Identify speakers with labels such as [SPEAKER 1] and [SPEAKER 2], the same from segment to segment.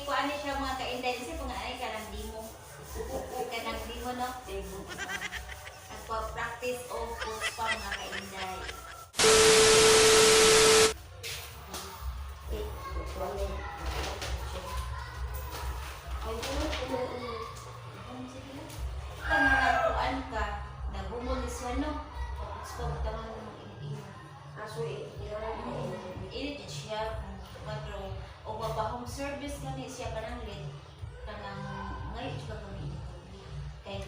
[SPEAKER 1] Kuan ni siya, mga kainday, kasi kung ay kanang demo. Kanang demo, no? Demo. Nagpa-practice og puts pa, mga kainday.
[SPEAKER 2] Ay, ano, ano.
[SPEAKER 1] Sige lang. Kung nagkuan ka, nagumol ni siya, no? Paputs pa, butangan mo ng init-init.
[SPEAKER 2] Aso eh,
[SPEAKER 1] Init jud siya pero o pa home service gani siya kanang lit kanang ngayon jud ka kami kay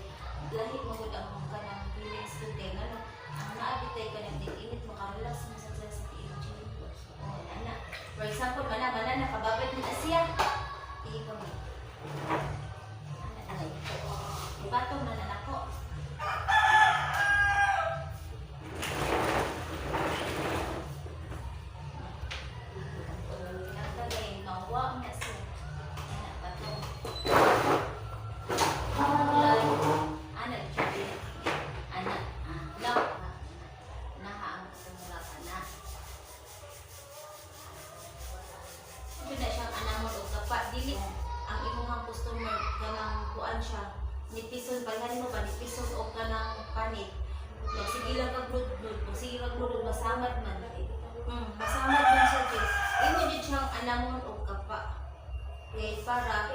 [SPEAKER 1] lahi magud ang kanang feelings ko kay ngano ang naabitay kanang tig init, makarelax mo sa tiil. Oh, ana, for example, mana mana nakababad ni siya, tige kami ana ay ipatong man na nako. Nagkagay, mawa na siya. Ana, patong. Kulay. Ana, judy. Ana, ah, lock. Naha ang tumula ka na. Yun na siyang anamon og kapa. Dili, ang imuhang customer, kanang kuan siya. Nipison, palhan mo ba, nipison o kanang panit. Magsige lang kag rudlod, magsige kag rudlod, masamad man. Masamad man siya, Jess. Imo jud siyang anamon og kapa. Kay para,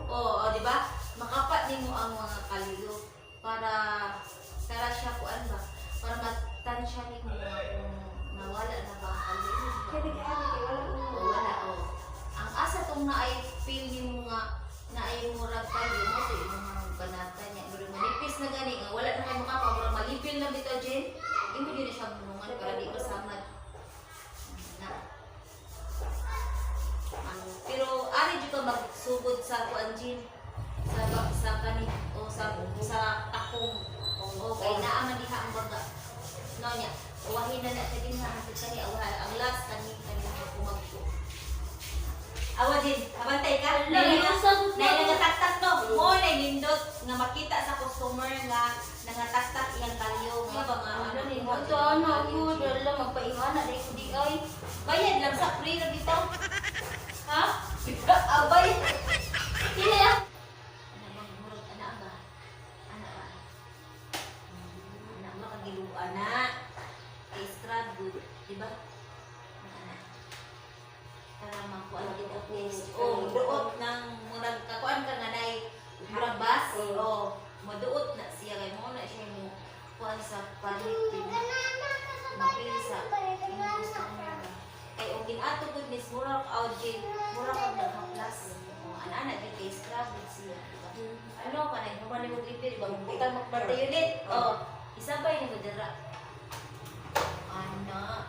[SPEAKER 1] oo, oh, di ba? Makapat nimo ang mga kaliyo para para siya kuan ba? Para matansya nimo nga kung nawala na ba ang kaliyo.
[SPEAKER 2] Kaya kaya wala.
[SPEAKER 1] O wala, oh. Ang asa tong naay feel nimo nga naay murag kaliyo mo to imong banata niya. Murag manipis na gani nga wala na kay makapa, murag malipil na bitaw, Jen. Imo jud na siya bunungan para di masamad. Na. Pero ari jud ka magsugod sa kuan, Jin, sa kani o sa takong o kay naa man diha ang baga no nya uwahin na na sa din ha hantod kani awa ang last kani kani kumagko awa din abantay ka.
[SPEAKER 2] Ala,
[SPEAKER 1] Na nangataktak no mo na nindot nga makita sa customer nga nangataktak iyang kalyo nga ba nga ano ni.
[SPEAKER 2] Ito ano ako, dala magpaingana dahil ko di ay.
[SPEAKER 1] Bayad lang sa free ra bitaw.
[SPEAKER 2] Ha?
[SPEAKER 1] Abay.
[SPEAKER 2] Dili ah.
[SPEAKER 1] Ana bang murag ana ba? Ana ba? Ana makagiluan na. Kay scrub good, di ba? Ana. Para makuan gid at least. Oh, duot ng murag kakuan ka nga nay murag bas. Oh, maduot na siya kay mo na siya mo kuan sa palit. Mapili sa imong customer ba. Kay og ginato gud miss murag out gid, murag kag naghaplas. Oh, ana ana gid kay scrub gud siya, di ba? Ano ka na, human mo gripir, ba? Butang magbantay ulit. Oh, isabay ni mo dira. Ana.